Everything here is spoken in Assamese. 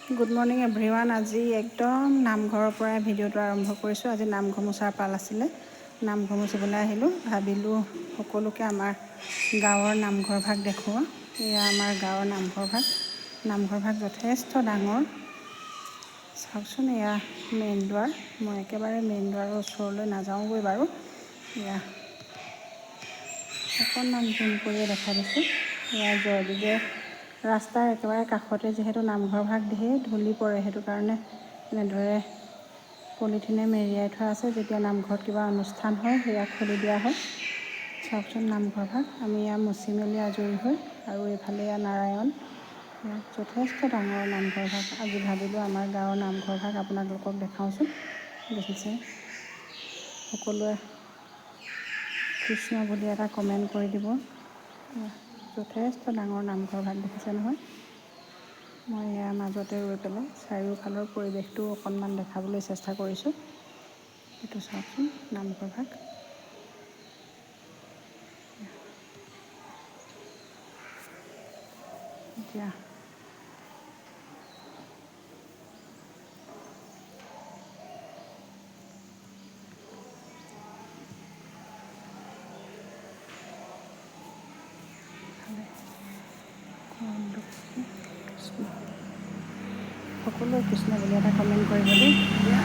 Good morning everyone. আজি একদম নামঘৰৰ পৰাই ভিডিঅ'টো আৰম্ভ কৰিছোঁ। আজি নামঘৰ মোচাৰ পাল আছিলে, নামঘৰ মুচিবলৈ আহিলোঁ। ভাবিলোঁ সকলোকে আমাৰ গাঁৱৰ নামঘৰ ভাগ দেখুওৱা। এয়া আমাৰ গাঁৱৰ নামঘৰ ভাগ। নামঘৰ ভাগ যথেষ্ট ডাঙৰ। চাওকচোন, এয়া মেইন দুৱাৰ। মই একেবাৰে মেইন দুৱাৰৰ ওচৰলৈ নাযাওঁগৈ বাৰু। এয়া অকণমান জুম কৰিয়ে দেখাই দিছোঁ। এয়া জয় বিজয় ৰাস্তাৰ একেবাৰে কাষতে যিহেতু নামঘৰ ভাগ, ধেৰ ধূলি পৰে, সেইটো কাৰণে এনেদৰে পলিথিনে মেৰিয়াই থোৱা আছে। যেতিয়া নামঘৰত কিবা অনুষ্ঠান হয়, সেয়া খুলি দিয়া হয়। চাওকচোন নামঘৰ ভাগ। আমি এয়া মুচি মেলি আজৰি হৈ আৰু এইফালে এয়া নাৰায়ণ। এয়া যথেষ্ট ডাঙৰ নামঘৰ ভাগ। আজি ভাবিলোঁ আমাৰ গাঁৱৰ নামঘৰ ভাগ আপোনালোকক দেখাওঁচোন। দেখিছে, সকলোৱে কৃষ্ণ বুলি এটা কমেণ্ট কৰি দিব। যথেষ্ট ডাঙৰ নামঘৰ ভাগ, দেখিছে নহয়? মই ইয়াৰ মাজতে ৰৈ পেলাই চাৰিওফালৰ পৰিৱেশটো অকণমান দেখাবলৈ চেষ্টা কৰিছোঁ। এইটো চাওকচোন নামঘৰ ভাগ। এতিয়া কৃষ্ণ, সকলোৱে কৃষ্ণ বুলি এটা কমেণ্ট কৰিব দেই। এতিয়া